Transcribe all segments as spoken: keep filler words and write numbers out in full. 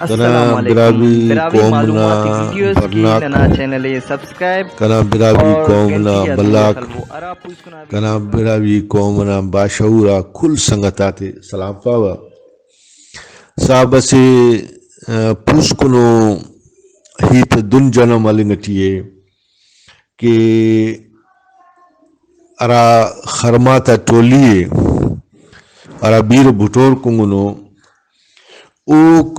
السلام علیکم۔ براہوئی قوم نا ویڈیوز کی ننا چینل ءِ سبسکرائب کنا براہوئی قوم نا بلاک، کنا براہوئی قوم نا باشعور آ کل سنگت آتے سلام پاوہ۔ صاحب اسہ، آ، پوسکنو ہیت دن جنم ہلنگ ٹی ءِ کہ ہرا خرما تا ٹولی ءِ، ہرا بیرہ بٹور کنگنو، اوک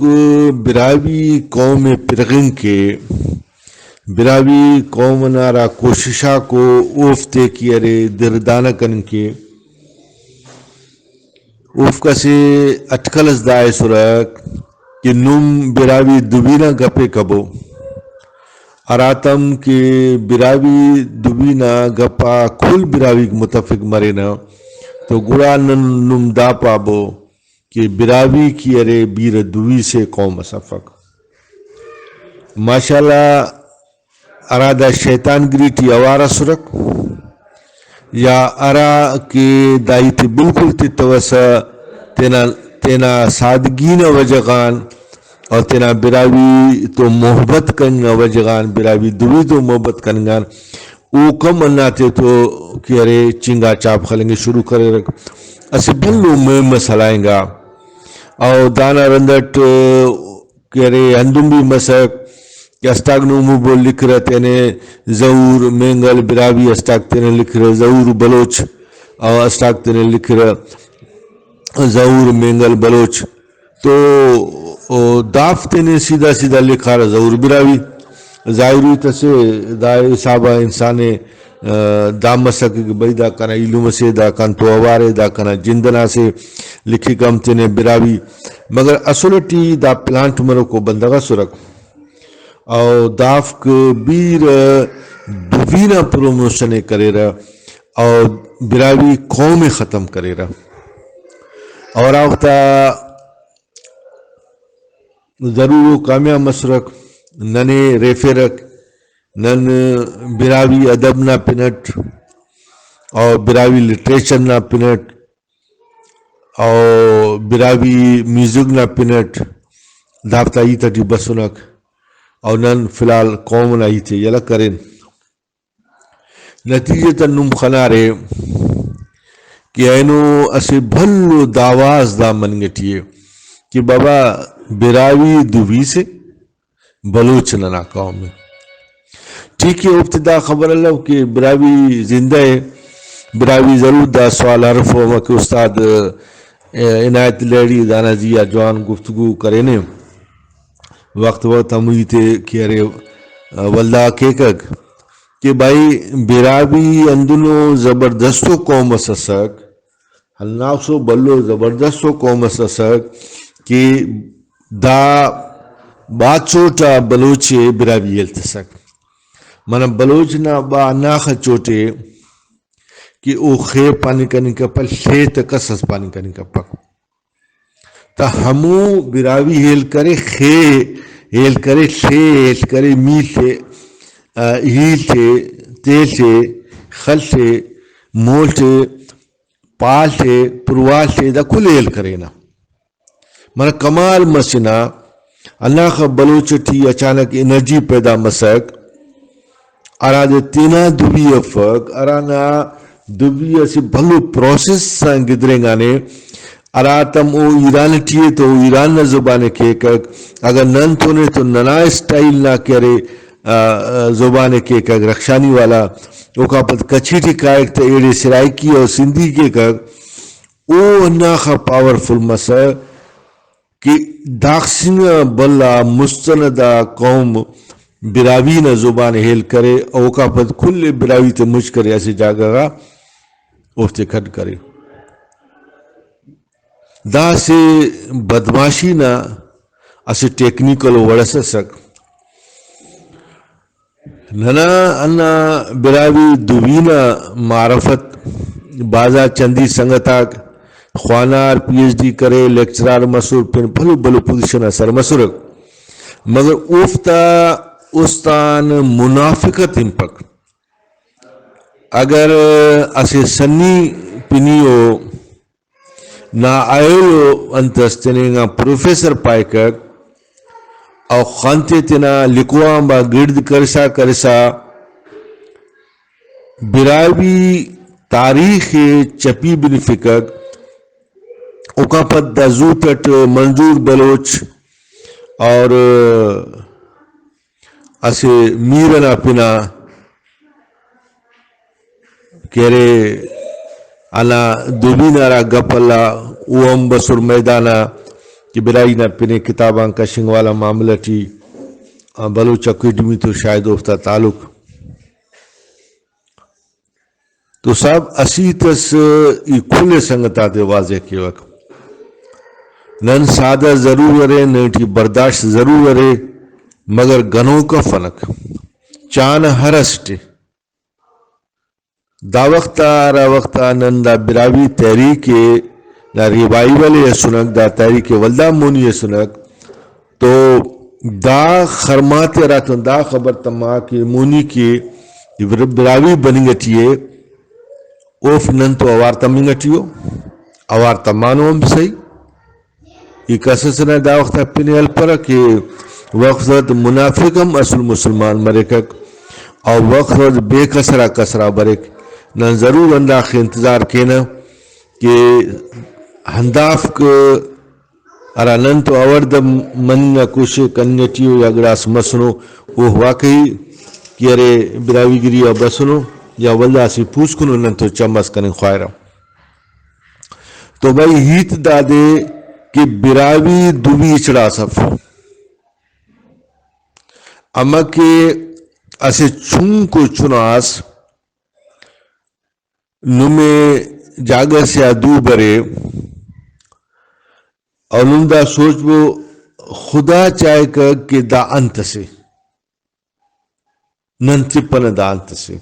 براہوئی قوم ءِ پرغنگ کے، براہوئی قوم نا ہرا کوشش آکو اوفتے کہ ارے دردانہ کننگ کے۔ اوفک اسہ اٹکل اس دا ایسرہ کہ نم براہوئی دوی نا گپ ءِ کبو، ہراتم کہ براہوئی دوی نا گپ آ کل براہوئیک متفق مرینہ تو گڑا نن نم دا پابو کہ براہوئی کہ ارے بیرہ دوی سے قوم اس افک۔ ماشاءاللہ، ہرا دا شیطان گری ٹی اوار ئسرک یا ہرا کہ دا ہیت ءِ بالکل تتوسہ، تینا، تینا سادگی نا وجہ غان اور تینا براہوئی تو محبت کننگ نا وجہ غان، براہوئی دوی تو محبت کننگ آن، اوکم ہندا تیتو کہ ارے چنگا چاپ خلنگ ءِ شروع کریرک۔ اسہ بھلو مہم اس ہلائنگا۔ او دانا رند اٹ کہ ارے ہندن بھی مسک کہ اسٹاک نومو بول لکھرہ تینے ظہور مینگل براہوئی، اسٹاک تینے لکھرہ ظہور بلوچ، او اسٹاک تینے لکھرہ ظہور مینگل بلوچ۔ تو او دافتے نے سیدھا سیدھا لکھارہ ظہور براہوئی۔ ظاہر ہیت اسے، دا حسابا انسان ءِ، آ، دا مسکہ کہ بھئی دا کنا ایلم اسے، دا کن تو اوارے، دا کنا جند ئنا اسے، لکھیکہ ہم تینے براہوئی۔ مگر اصل ٹی دا پلانٹ مروکو بندغ ئسرک۔ او دافک بیرہ دوی نا پروموشن ءِ کریرہ او براہوئی قوم ءِ ختم کریرہ۔ اور اوفتا ضرور او کامیاب مسرک، ننے ریفرک، نن براہوئی ادب نا پن اٹ اور براہوئی لٹریچر نا پن اٹ اور براہوئی میوزک نا پن اٹ دافتا ہیت اٹی بسنک اور نن فی الحال قوم نا ہیت ءِ یلہ کرین۔ نتیجہ تہ نم خنارے کہ اینو اسہ بھلو داواز دا مننگ ٹی ءِ کہ بابا براہوئی دوی سے، بلوچ ننا قوم ءِ۔ ٹھیک ءِ، اوفتے دا خبر الو کہ براہوئی زندہ ءِ، براہوئی ضرور دا سوال ہرفو، ہمکہ استاد، ءِ، عنایت لہڑی دانا زی آ جوان گفتگو کرینے۔ وخت وخت ہمو ہیتے کہ ارے، آ، ولدا کیکک کہ بھائی براہوئی ہندنو زبردستو قوم اس اسک، ہنداخسو بھلو زبردستو قوم اس اسک کہ دا بھاز چوٹ آ بلوچ ءِ براہوئی ہیل تسک۔ منہ بلوچ نا با ہنداخہ چوٹ ءِ کہ او خے پاننگ کننگ کپک، ثے تہ کس اس پاننگ کننگ کپک۔ تا ہمو براہوئی ہیل کرے، خے ہیل کرے، ثے ہیل کرے، میل ثے، آ، ہیل ثے، تیل ثے، خل ثے، مول ثے، پال ثے، پروال ثے، دا کل ہیل کرینہ۔ منہ کمال مسنہ، ہنداخہ بلوچ ٹی اچانک انرجی پیدا مسک، ہرادے تینا دوی افک، ہرانا دوی اسہ بھلو پروسیس آن گدرینگانے، ہراتم او ایران ٹی ءِ تو او ایران نا زبان ءِ کیکک، اگہ نن تون ءِ تو ننا اسٹائل نا کہ ارے، آ، آ، زبان ءِ کیکک، رخشانی والا، اوکان پد کچھی ٹی کائک تہ ایڑے سرائیکی اور سندھی کیکک۔ او ہنداخہ پاورفل مسر کہ داخسنگ آ بھلا مستند آ قوم براہوئی نا زبان ءِ ہیل کرے، اوکا پد کل براہوئی تے مچ کرے، اسہ جاگہ غا اوفتے کھڈ کرے۔ دا اسہ بدمعاشی نا اسہ ٹیکنیکل وڑ اس اسک۔ ننا ہندا براہوئی دوی نا معرفت بھازا چندی سنگت آک خوانار، پی ایچ ڈی کرے، لیکچرار مسر، پین بھلو بھلو پوزیشن آ سر مسرک، مگر اوفتا است آن منافقت ہنپک۔ اگر اسہ سنی پنی او نا ایلو انت اس تننگا پروفیسر پائکک، او خن تے تینا لکھو آنبار گڑد کرسا کرسا براہوئی تاریخ ءِ چپی بنفکک۔ اوکان پد دا زوت اٹ منظور بلوچ اور اسہ میر ئنا پن آ کہ ارے ہندا دبی نا ہرا گپ ہلا، او ہم بسر میدان آ کہ براہوئی نا پن ءِ کتاب آن کشنگ والا معاملہ ٹی، آ، بلوچ اکیڈمی تو شاید اوفتا تعلق۔ تو صاحب، اسہ ہیت اس ای کل سنگت آتے واضح کیوک۔ نن سادہ ضرور ارے، نن ٹی برداشت ضرور ارے، مگر گنوک افنک۔ چانہ ہر اسٹ ءِ۔ دا وخت آ، ہرا وخت آ نن دا براہوئی تحریک ءِ، دا ریوائیول ءِ اسنک، دا تحریک ولدا مونی اسنک، تو دا خرما تے ہراتم دا خبر تما کہ مونی کہ بر-، براہوئی بننگ ٹی ءِ، اوفک نن تو اوار تمنگ ٹی ءُ، اوار تمانو ہم صحیح۔ ای کس ئسے نا دا وخت آ پن ءِ ہلپرہ کہ وخت وخت منافق ہم اصل مسلمان مریکک، او وخت وخت بے کسرا کسرا بریک۔ نن ضرور ہنداخہ انتظار کینہ کہ ہندافک ہرا نن تو اوڑدہ مننگ نا کوشش کننگ ٹی ءُ یا گڑاس مسنو، او واقعی کہ ارے براہوئی گری آ بسنو یا ولدا اسہ پوسکنو نن تو چم اس کننگ خواہرہ۔ تو بھئی، ہیت دادے کہ براہوئی دوی ہچڑاس اف، امر کہ اسہ چنکو چناس نمے جاگہ سے آ دو برے، اور نم دا سوچ بو، خدا چاہکہ کہ دا انت اسے۔ نن تپنہ دا انت اسے۔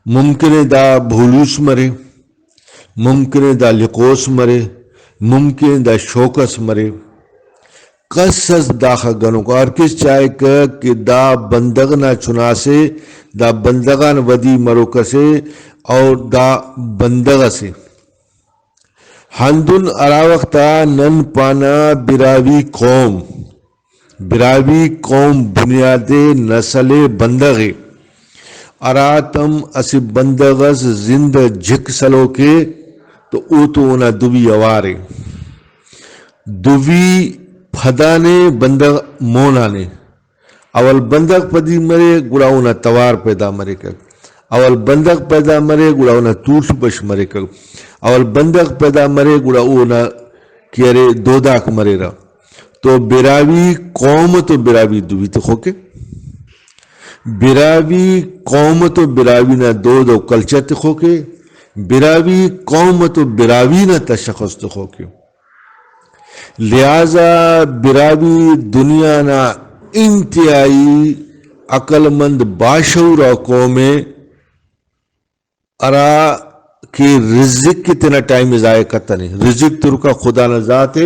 ممکن ءِ دا بھولوس مرے، ممکن ءِ دا لکھوس مرے، ممکن ءِ دا شوق اس مرے۔ کس اس داخہ گنوک، ہر کس چاہکہ کہ دا بندغ نا چناسے، دا بندغ آن ودی مروک اسے اور دا بندغ اسے۔ ہندن ہرا وخت آ نن پانہ براہوئی قوم، براہوئی قوم بنیاد نسل بندغ ءِ، ہراتم اسہ بندغ اس زند جھک سلوک ءِ تو او تو اونا دوی اوار ءِ۔ دوی پدانے، بندغ مونانے۔ اول بندغ پدی مرے، گڑا اونا توار پیدا مریکک۔ اول بندغ پیدا مرے، گڑا اونا تول بش مریکک۔ اول بندغ پیدا مرے، گڑا اونا کہ ارے دوداک مریرہ۔ تو براہوئی قوم تو براہوئی دوی تخوکے، براہوئی قوم تو براہوئی نا دود و کلچر تخوکے، براہوئی قوم تو براہوئی نا تشخص تخوکے۔ لہذا براہوئی دنیا نا انتہائی عقل مند، باشعور آ قوم ءِ، ہرا کہ رزق کہ تینا ٹائم ءِ ضائع کتنے۔ رزق ترکا خدا نا ذات ءِ،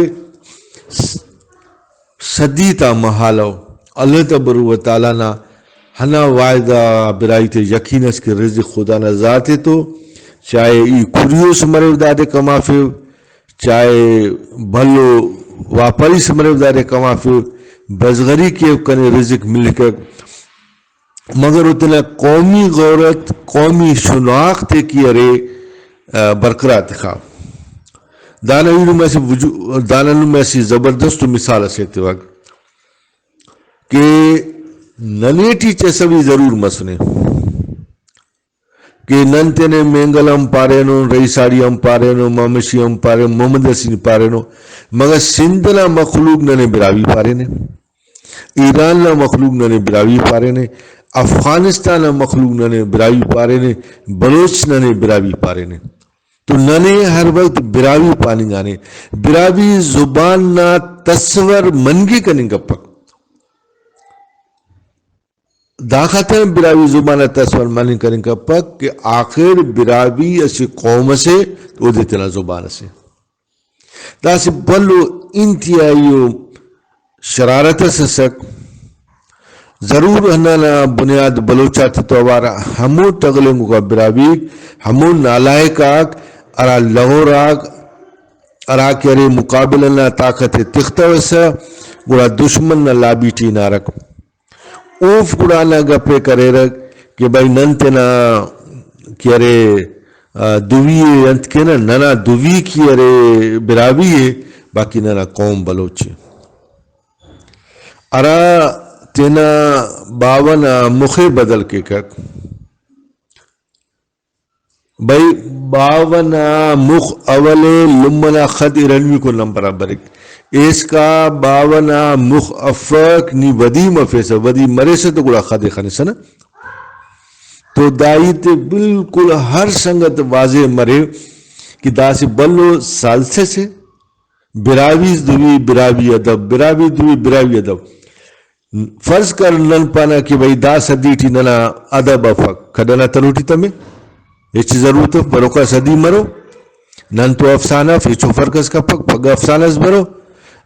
سدی تا محالو۔ اللہ تبارک و تعالیٰ نا ہندا وعدہ آ براہوئی تے یقین اس کہ رزق خدا نا ذات ءِ تو، چاہے ای کڑی اس مریو دادے کمافیو، چاہے بھلو واپاری اس مریو دادے کمافیو، بزغری کیو کنے رزق ملکک۔ مگر او تینا قومی غیرت، قومی شناخت ءِ کہ ارے، آ، برقرار تخا۔ دانا ایلم اسہ وجو-، دانا نم اسہ زبردست مثال اسے ایتیوک کہ ننے ٹی چسوی ضرور مسنے کہ نن تینے مینگل ہم پارینن، رئیساڑی ہم پارینن، مامشی ہم پارینن، محمد یاسین پارینن، مگر سندھ نا مخلوق ننے براہوئی پارینے۔ ایران نا مخلوق ننے براہوئی پارینے، افغانستان نا مخلوق ننے براہوئی پارینے، بلوچ ننے براہوئی پارینے۔ تو ننے ہر وخت براہوئی پاننگانے، براہوئی زبان نا تصور مننگ کننگ کپک۔ دا خاطر براہوئی زبان نا تصور مننگ کننگ کپک کہ آخر براہوئی اسہ قوم اسے، اودے تینا زبان اسے۔ داسہ بھلو انتہائی و شرارت اس ئسک۔ ضرور ہندانا بنیاد بلوچ آتے تو اوار ءِ، ہمو ٹغلینگوکا براہوئیک، ہمو نالائق آک، ہرا لغور آک، ہرا کہ ارے مقابلہ نا طاقت ءِ تختوسہ، گڑا دشمن نا لابی ٹی ہنارک۔ اوفک گڑا ہندا گپ ءِ کریرک کہ بھئی نن تینا کہ ارے، آ، دوی ءِ انت کینہ، ننا دوی کہ ارے براہوئی ءِ، باقی ننا قوم بلوچ ءِ۔ ہرا تینا باوہ نا مخ ءِ بدل کیکک۔ بھئی، باوہ نا مخ اول ءِ، لمہ نا خد ارنویکو نمبر آ بریک۔ ایسکا باوہ نا مخ افک، نی ودی مفیسہ، ودی مریسہ تو گڑا خد ءِ خنسہ نا۔ تو دا ہیت بالکل ہر سنگت واضح مرے کہ دا اسہ بھلو سالسہ سے، براہوئی دوی، براہوئی ادب، براہوئی دوی، براہوئی ادب۔ فرض کر نن پانہ کہ بھئی دا صدی ٹی ننا ادب افک، کڈ ئنا تروٹی تمے؟ ہچ ضرورت اف، بروکا صدی مرو، نن تو افسانہ اف، ہچو فرق اس کپک، پگہ افسانہ اس برو،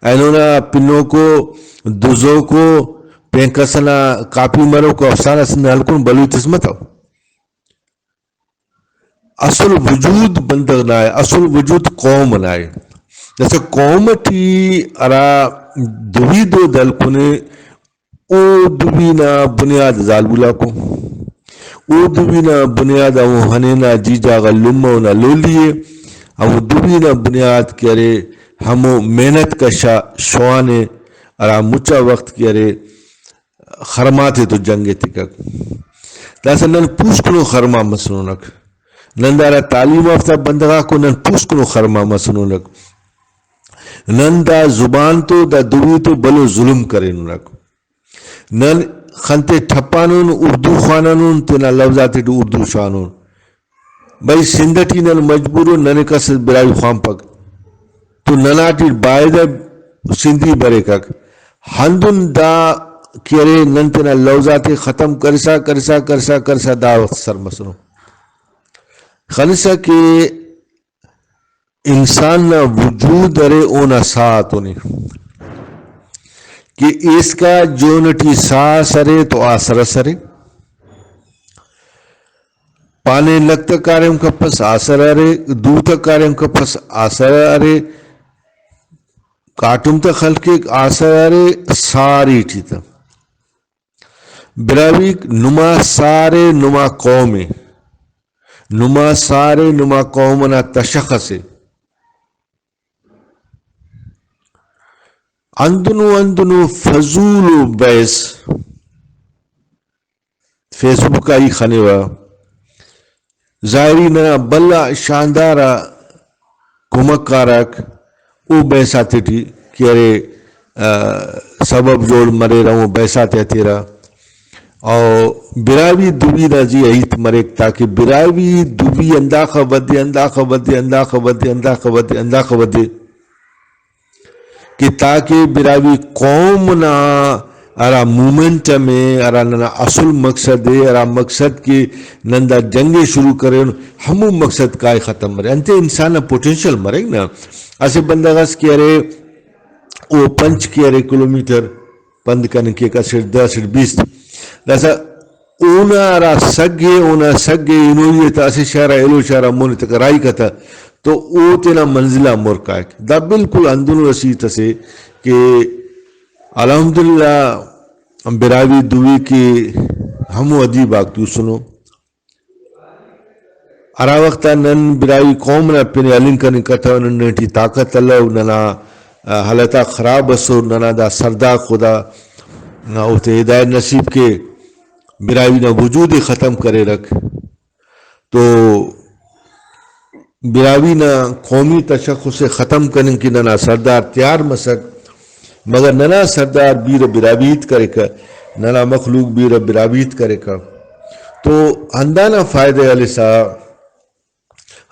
اینو نا پنوکو، دزوکو، پین کس ئنا کاپی مروکو افسانہ اس نن ہلکن، بلوچ اس متو۔ اصل وجود بندغ نا ءِ، اصل وجود قوم نا ءِ۔ داسہ قوم ٹی ہرا دوی دود ہلکنے، او دوی نا بنیاد زالبولاکو، او دوی نا بنیاد ہمو ہنینا جیجا غا لمہ اونا لولی ءِ، ہمو دوی نا بنیاد کہ ارے ہمو محنت کشا شوان ءِ، ہرا مچا وخت کہ ارے خرما تے تو جنگ ایتکک۔ داسہ نن پوسکنو خرما مسنونک۔ نن دارا تعلیم یافتہ بندغ آکو نن پوسکنو خرما مسنونک۔ نن دا زبان تو، دا دوی تو بھلو ظلم کرینونک۔ نن خن تے ٹھپانون، اردو خوانانون، تینا لوز آتیٹی اردو شوانون۔ بھئی، سندھ ٹی نن مجبور ان، ننے کس براہوئی خوانپک تو ننا ٹی باید ءِ سندھی بریکک۔ ہندن دا کہ ارے نن تینا لوز آتے ختم کرسا، کرسا، کرسا، کرسا دا وخت سر مسنو۔ خنسا کہ انسان نا وجود ارے اونا ساہ آتون ءِ، کہ ایسکا جون ٹی ساہ ئس ارے تو آسر ئس ارے۔ پانہ لک تا کاریم کپس آسر ارے، دو تا کاریم کپس آسر ارے، کاٹم تا خلقک آسر ارے، ساری ٹی تا۔ براہوئیک نما سارے، نما قوم ءِ، نما سارے، نما قوم ئنا تشخص ءِ۔ ہندنو ہندنو فضول و بحث فیس بک آ ای خنیوہ۔ ظاہری ننا بھلا شاندار آ کمک کارک او بحث آتیٹی کہ ارے، آ، سبب جوڑ مریرہ، ہمو بحث آتے ہتیرہ۔ او براہوئی دوی نا زی آ ہیت مریک تاکہ براہوئی دوی ہنداخہ ودے، ہنداخہ ودے، ہنداخہ ودے، ہنداخہ ودے، ہنداخہ ودے۔ کہ تاکہ براہوئی قوم نا ہرا مومنٹم ءِ، ہرا ننا اصل مقصد ءِ، ہرا مقصد کہ نن دا جنگ ءِ شروع کرین، ہمو مقصد کائے ختم مرے۔ انتئے انسان نا پوٹینشل مریک نا۔ اسہ بندغ اس کہ ارے، او پنچ کہ ارے کلومیٹر پند کننگ کیک، اسٹ دہ، اسٹ بیست۔ داسہ اونا ہرا سگ ءِ، اونا سگ ءِ ہنوئی ءِ تہ اسہ شار آ ایلو شار آ مون ایتکہ راہی کتہ، تو او تینا منزل آ مر کائک۔ دا بالکل ہندنو اسہ ہیت اسے کہ الحمدللہ براہوئی دوی کہ ہمو ادیب آک توسنو۔ ہرا وخت آ نن براہوئی قوم نا پن ءِ ہلنگ کننگ کتو، نن ٹی طاقت الو، ننا، آ، حالت آک خراب ئسر، ننا دا سردار خدا اوفتے ہدایت نصیب کے، براہوئی نا وجود ءِ ختم کریرک۔ تو براہوئی نا قومی تشخص ءِ ختم کننگ کہ ننا سردار تیار مسک، مگر ننا سردار بیرہ براہوئی ہیت کریکہ، ننا مخلوق بیرہ براہوئی ہیت کریکہ۔ تو ہندانا فائدہ ءِ ہلسا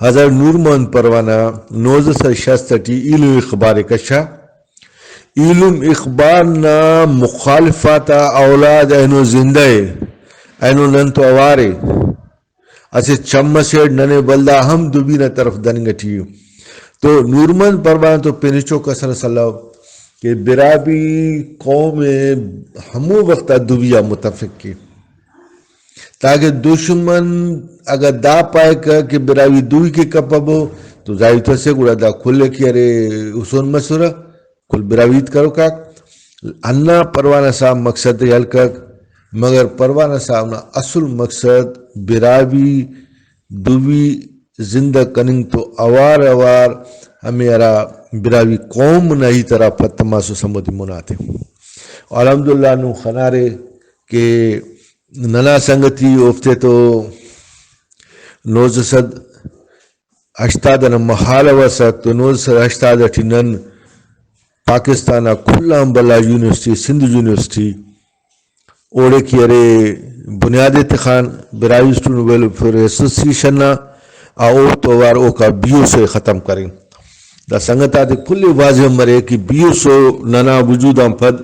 حضرت نور محمد پروانہ نوزدہ سد شست ٹی ایلم اخبار ءِ کشا۔ ایلم اخبار نا مخالف آتا اولاد اینو زندہ ءِ، اینو نن تو اوار ءِ۔ اسہ چم اسیٹ ننے ولدا ہم دوبی نا طرف دننگ ٹی ءِ۔ تو نورمحمد پروانہ تو پن ہچو کسر اس الو کہ براہوئی قوم ءِ ہمو وخت آ دوبی آ متفق کے، تاکہ دشمن اگہ دا پائکہ کہ براہوئی دوئی کے کپبو تو ظاہر تو اسے گڑا دا کل ءِ کہ ارے ہسون مسرہ۔ کل براہوئی ہیت کروکاک۔ ہندا پروانہ صاحب مقصد تے ہلکک، مگر پروانہ صاحب نا اصل مقصد براہوئی دوی زندہ کننگ تو اوار اوار ہمے ہرا براہوئی قوم نا ہیت ہرا پد تماسس ہمودے مون آتے۔ الحمدللہ نون خنارے کہ ننا سنگتی اوفتے تو نوزدہ سد ہشتاد ئنا مہالو ئسک تو نوزدہ سد ہشتاد ٹی نن پاکستان نا کل آن بھلا یونیورسٹی سندھ یونیورسٹی اوڑے کہ ارے بنیاد ءِ تخان براہوئی اسٹوڈنٹ ویلفیئر ایسوسی ایشن نا، آ اوڑتون اوار اوکا بی او سی ختم کرین۔ دا سنگت آتے کل ءِ واضح مرے کہ بی او سی ننا وجود آن پد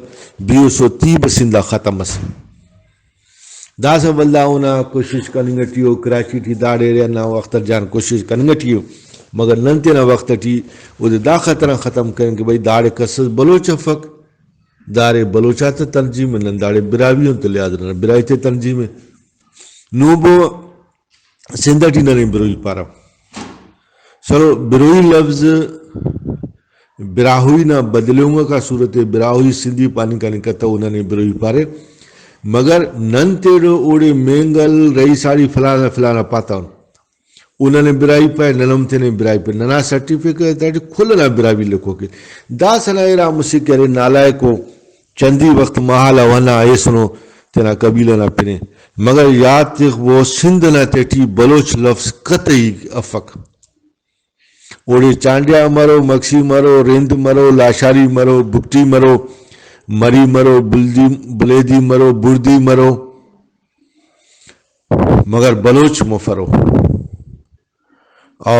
بی او سی تیبہ سندھ آ ختم ئس۔ داسہ ولدا اونا کوشش کننگ ٹی او، کراچی ٹی داڑے ارے ہندا وخت اٹ جان کوشش کننگ ٹی او، مگر نن تینا وخت ٹی اودے دا خطرہ ختم کرین کہ بھئی داڑے کس اس بلوچ افک۔ داڑے بلوچ آتا تنظیم ءِ، نن داڑے براہوئی ان تو لہٰذا ننا براہوئی تے تنظیم ءِ۔ نوبو سندھ ٹی ننے بروہی پارہ۔ سلو بروہی لفظ براہوئی نا بدلے انگا کا صورت ءِ، براہوئی سندھی پاننگ کنے کتو ننے بروہی پارے، مگر نن تیڑو اوڑے مینگل رئیساڑی فلانا فلانا پاتون۔ او ننے براہوئی پائے، نن ہم تینے براہوئی پائے۔ ننا سرٹیفکیٹ آتے ٹی کل ئنا براہوئی لکھوک ءِ۔ داسہ نا ارا مسہ کہ ارے نالائکو چندی وخت مہالو ہنا ایسنو تینا قبیلہ نا پن ءِ۔ مگر یات تخ وہ سندھ ئنا تہٹی بلوچ لفظ قطعی افک۔ اوڑے چانڈیا مرو، مگسی مرو، رند مرو، لاشاری مرو، بگٹی مرو، مری مرو، بلدی، بلیدی مرو، بڑدی مرو۔ مگر بلوچ مفرو۔ او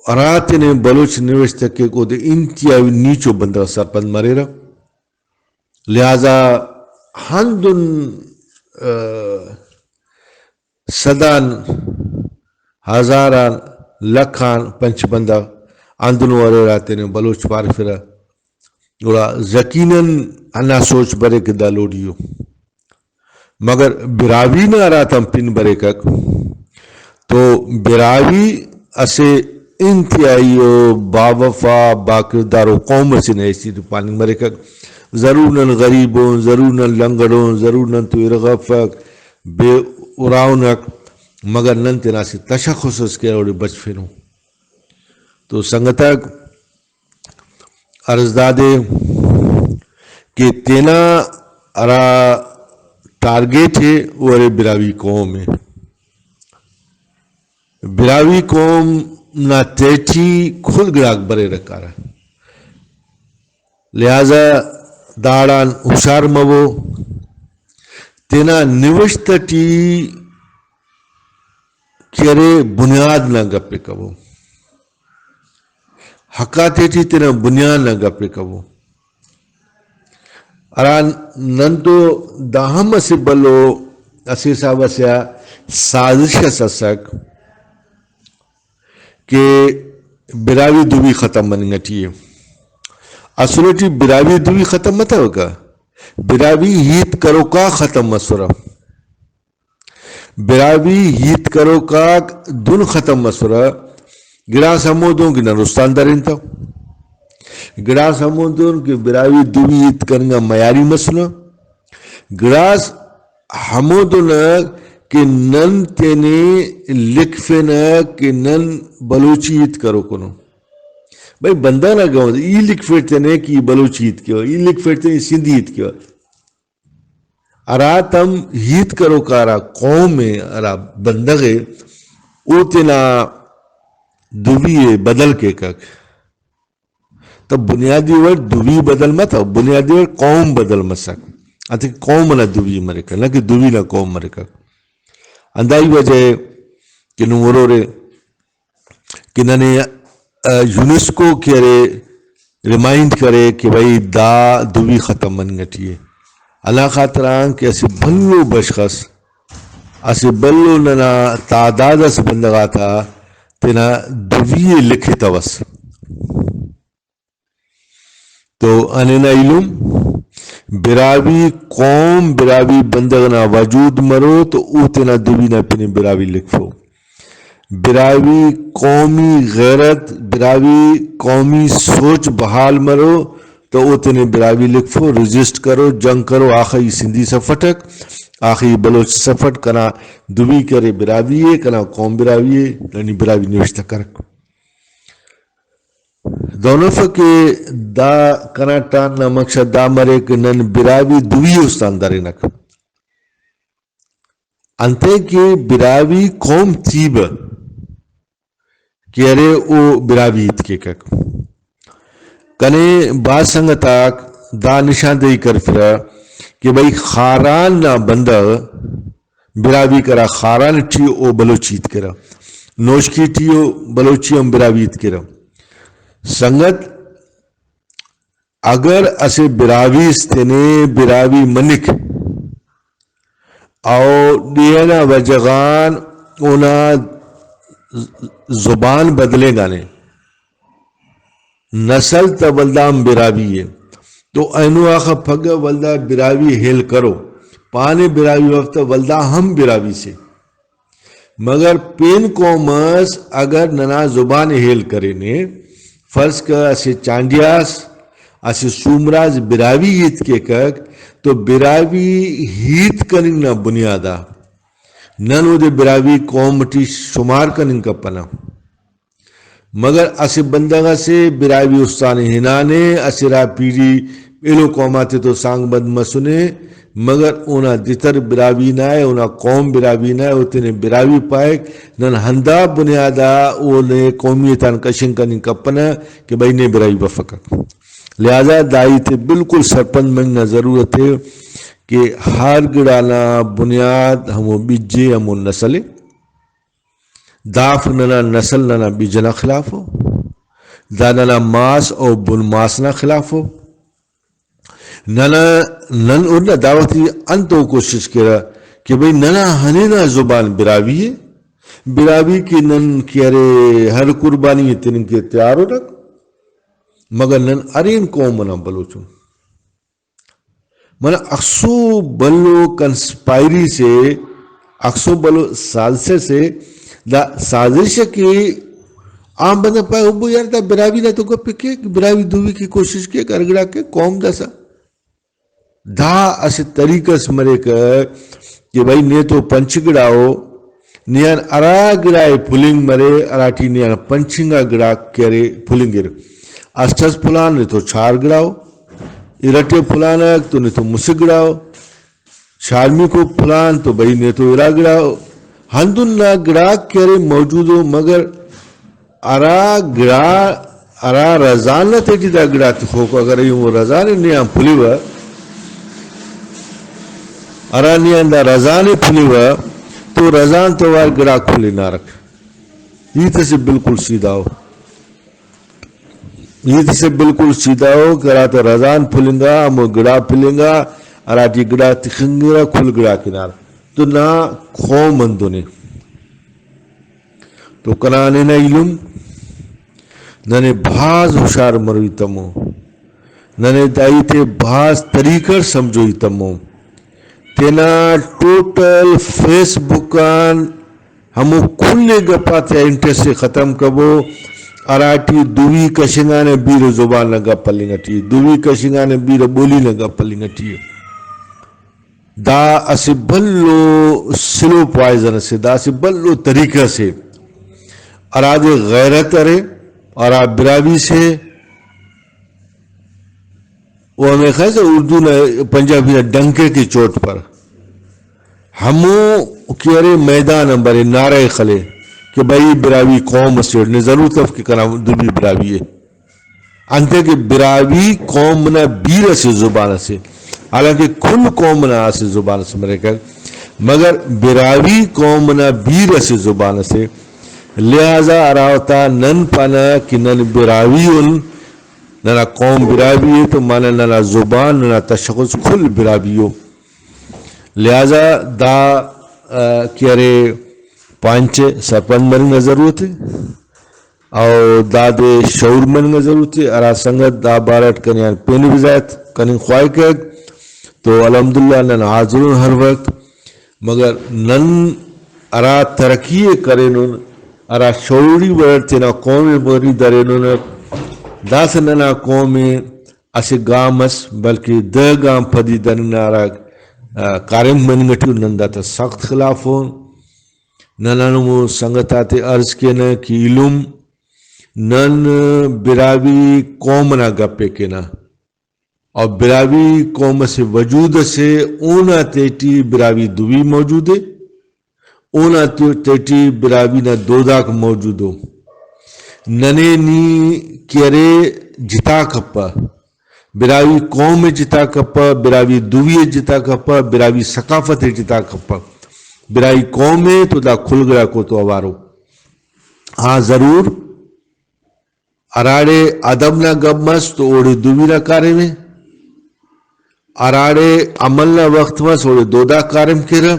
ہراتینے بلوچ نوشتہ کیک، اودے انتہائی نیچو بندغ سرپند مریرہ۔ لہذا ہندن، آ، صدان، ہزاران، لکھان پنچ بندغ ہندنو ارے ہراتینے بلوچ پارفرہ۔ گڑا یقیناً ہندا سوچ بریک کہ دا لوڑی ءِ۔ مگر براہوئی نا ہراتم پن بریکک تو براہوئی اسہ انتہائی و باوفا باکردار و قوم اسے نا حیثیت پاننگ مریکک۔ ضرور نن غریب اُن، ضرور نن لنگڑ اُن، ضرور نن تو ارغ افک، بے اراؤنک، مگر نن تینا اسہ تشخص اس کہ اوڑے بچفنو۔ تو سنگتاک، عرض دادے کہ تینا ہرا ٹارگٹ ءِ، او ارے براہوئی قوم ءِ۔ براہوئی قوم نا تہٹی کل گڑاک بریرہ کارہ، لہذا داڑان ہشار مبو۔ تینا نوشت ٹی کہ ارے بنیاد نا گپ ءِ کبو، حق آتے ٹی تینا بنیاد نا گپ ءِ کبو۔ ہرا نن تو دا ہم اسہ بھلو اسہ حساب اسے آ سازش اس اسک کہ براہوئی دوی ختم مننگ ٹی ءِ۔ اصل ٹی براہوئی دوی ختم متوکہ، براہوئی ہیت کروکا ختم مسرہ۔ براہوئی ہیت کروک آک دن ختم مسرہ۔ گڑاس ہمودن کہ نن استان درینتو، گڑاس ہمودن کہ براہوئی دوی ہیت کننگ آ میاری مسنہ، گڑاس ہمودن کہ نن تینے لکھفنہ کہ نن بلوچی ہیت کروکونو۔ بھئی، بندغ نا گون ای لکھفیٹ تینے کہ ای بلوچی ہیت کیوہ، ای لکھفیٹ تینے سندھی ہیت کیوہ۔ ہراتم ہیت کروکا ہرا قوم ءِ، ہرا بندغ ءِ، او تینا دوی ءِ بدل کیکک۔ تو بنیادی وڑ دوی بدل متو، بنیادی وڑ قوم بدل مسک۔ انتئے قوم ئنا دوی مریکہ، نہ کہ دوی نا قوم مریکہ۔ ہنداہی وجہ ءِ کہ نم ہرورے کہ ننے، آ، یونیسکو کہ ارے ریمائنڈ کرے کہ بھئی دا دوی ختم مننگ ٹی ءِ۔ ہندا خاطر آن کہ اسہ بھلو بشخ اس، اسہ بھلو ننا تعداد اس بندغ آتا تینا دوی ءِ لکھتوس۔ تو ہندا ایلم براہوئی قوم، براہوئی بندغ نا وجود مرو تو او تینا دوی نا پن ءِ براہوئی لکھفو۔ براہوئی قومی غیرت، براہوئی قومی سوچ بحال مرو تو او تینے براہوئی لکھفو، رجسٹ کرو، جنگ کرو، آخہ ای سندھی سفٹک، آخہ ای بلوچ سفٹ، کنا دوی کرے براہوئی ءِ، کنا قوم براہوئی ءِ، ننی براہوئی نوشتہ کرک۔ دہن افک کہ دا کنا ٹان نا مقصد دا مریک کہ نن براہوئی دوی استان درینک۔ انتئے کہ براہوئی قوم تیبہ کہ ارے او براہوئی ہیت کیکک۔ کنے بھاز سنگت آک دا نشاندہی کرفرہ کہ بھئی خاران نا بندغ براہوئی کرا، خاران ٹی او بلوچی ہیت کیرہ، نوشکی ٹی او بلوچی ہم براہوئی ہیت کیرہ۔ سنگت، اگر اسہ براہوئی اس تینے براہوئی منک، او ڈیہہ نا وجہ غان اونا زبان بدلینگانے، نسل تہ ولدا ہم براہوئی ءِ، تو اینو آخہ پگہ ولدا براہوئی ہیل کرو، پانے براہوئی مف تہ ولدا ہم براہوئی سے۔ مگر پین قوم اس اگر ننا زبان ءِ ہیل کرینے، فرض کہ اسہ چانڈیاس، اسہ سومراس براہوئی ہیت کیکک، تو براہوئی ہیت کننگ نا بنیاد آ نن اودے براہوئی قوم ٹی شمار کننگ کپنہ۔ مگر اسہ بندغ اسے براہوئی استان ءِ ہنانے، اسہ ارا پیری ایلو قوم آتے تو سانگ بند مسنے، مگر اونا دتر براہوئی نا ءِ، اونا قوم براہوئی نا ءِ، او تینے براہوئی پائک۔ نن ہندا بنیاد آ اونے قومیت آن کشنگ کننگ کپنہ کہ بھئی نے براہوئی بفکک۔ لہذا دا ہیت ءِ بالکل سرپند مننگ نا ضرورت ءِ کہ ہر گڑا نا بنیاد ہمو بج ءِ، ہمو نسل ءِ۔ دافک ننا نسل ننا بج ئنا خلاف ءُ، دا ننا ماس او بن ماس نا خلاف ءُ۔ ننا، نن اوڑنا دعوتی انتو کوشش کیرہ کہ بھئی ننا ہنینا زبان براہوئی ءِ، براہوئی کہ نن کہ ارے ہر قربانی ءِ تننگ کہ تیار اُنک، مگر نن ارین قوم ئنا بلوچ اُن۔ منہ اخسو بھلو کنسپائری سے، اخسو بھلو سازش سے، دا سازش کہ عام بندغ پائے، "ابو یار، دا براہوئی نا تو گپ ءِ کیک، براہوئی دوی کہ کوشش کیک، ہر گڑا کہ قوم داسہ۔" دا اسہ طریقہ اس مریک کہ بھئی، نے تو پنچ گڑا ءُ، نے آن ہرا گڑا ءِ پھلنگ مرے، ہراٹی نے آن پنچ انگا گڑاک کہ ارے پھلنگر۔ اسٹ ئس پھلان نے تو چار گڑا ءُ، ارٹ ءِ پھلانک تو نے تو مسہ گڑا ءُ، شارمیکو پھلان تو بھئی نے تو ارا گڑا ءُ۔ ہندن نا گڑاک کہ ارے موجود ءُ، مگر ہرا گڑا، ہرا رزان نا تیٹی دا گڑا تخوکو، اگر ایہن رزان نے آن پھلیوہ، ہرا نے آن دا رزان ءِ پھلیوہ، تو رزان توار گڑاک پھلینارک۔ ہیت اسے بالکل سیدھا ءُ۔ ہیت اسے بالکل سیدھا ءُ کہ ہراتہ رزان پھلنگا، ہمو گڑا پھلنگا، ہراٹی گڑا تخنگرہ، کل گڑاک ہنار۔ تو نا قوم ہندن ءِ۔ تو کنا ہنینہ ایلم، ننے بھاز ہشار مروئی تمو، ننے دا ہیت ءِ بھاز طریقہ اٹ سمجھوئی تمو۔ تینا ٹوٹل فیس بک آن ہمو کل ءِ گپ آتیا انٹرسٹ ءِ ختم کبو، ہراٹی دوی کشنگانے بیرہ زبان نا گپ ہلنگ ٹی ءِ، دوی کشنگانے بیرہ بولی نا گپ ہلنگ ٹی ءِ۔ دا اسہ بھلو سلو پوائزن اسے، دا اسہ بھلو طریقہ اسے، ہرادے غیرت ارے، ہرا براہوئی سے، او ہمے خواہسہ اردو نا، پنجابی نا ڈنکے کی چوٹ پر۔ ہمو کہ ارے میدان آن برے، نعرہ ءِ خلے کہ بھئی براہوئی قوم اسے، نے ضرورت اف کہ کنا دوبی براہوئی ءِ۔ انتئے کہ براہوئی قوم نا بیر اسہ زبان اسے، حالانکہ کل قوم نا اسہ زبان اسے مریکہ، مگر براہوئی قوم نا بیر اسہ زبان اسے، لہذا ہراوتا نن پانہ کہ نن براہوئی ان، ننا قوم براہوئی ءِ تو معنی ننا زبان، ننا تشخص کل براہوئی ءُ۔ لہذا دا، آ، کہ ارے پانچ سرپند مننگ نا ضرورت ءِ۔ او دادے شعور مننگ نا ضرورت ءِ۔ ہرا سنگت دا بارہ اٹ کنے آن پین وضاحت کننگ خواہکک تو الحمدللہ نن حاضر ان ہر وخت، مگر نن ہرا ترقی ءِ کرینن، ہرا شعوری وڑ اٹ تینا قوم ءِ مری درینن، داسہ ننا قوم ءِ اسہ گام اس، بلکہ دہ گام پدی دننگ نا ہرا، آ، کاریم مننگ ٹی ءُ، نن داتا سخت خلاف اُن۔ نن ہمو سنگت آتے عرض کینہ کہ ایلم نن براہوئی قوم نا گپ ءِ کینہ، اور براہوئی قوم اسہ وجود اسے، اونا تیٹی براہوئی دوی موجود ءِ، اونا تے-، تیٹی براہوئی نا دوداک موجود ءُ۔ ننے نی کہ ارے جتا کپہ، براہوئی قوم ءِ جتا کپہ، براہوئی دوی ءِ جتا کپہ، براہوئی ثقافت ءِ جتا کپہ۔ براہوئی قوم ءِ تو دا کل گڑاکو تو اوارو۔ ہاں، ضرور، ہراڑے ادب نا گپ مس تو اوڑے دوی نا کاریم ءِ، ہراڑے عمل نا وخت مس اوڑے دوداک کاریم کیرہ،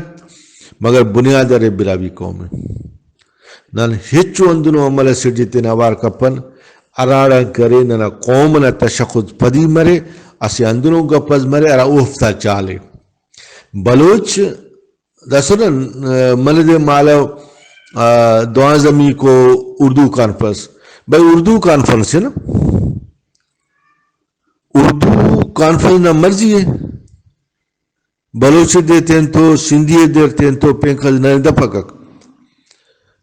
مگر بنیاد ارے براہوئی قوم ءِ۔ نن ہچو ہندنو عمل اسے ٹی تینا اوار کپن، ہراڑان کہ ارے ننا قوم نا تشخص پدی مرے، اسہ ہندنو گپ اس مرے ہرا اوفتا چال ءِ۔ بلوچ داسہ نن، آ، منہ دے مالو، آ، دوانزہ میکو اردو کانفرنس۔ بھئی، اردو کانفرنس ءِ نا، اردو کانفرنس نا مرضی ءِ۔ بلوچ دے تین تو، سندھی دے تین تو، پین کس ننے دپکک۔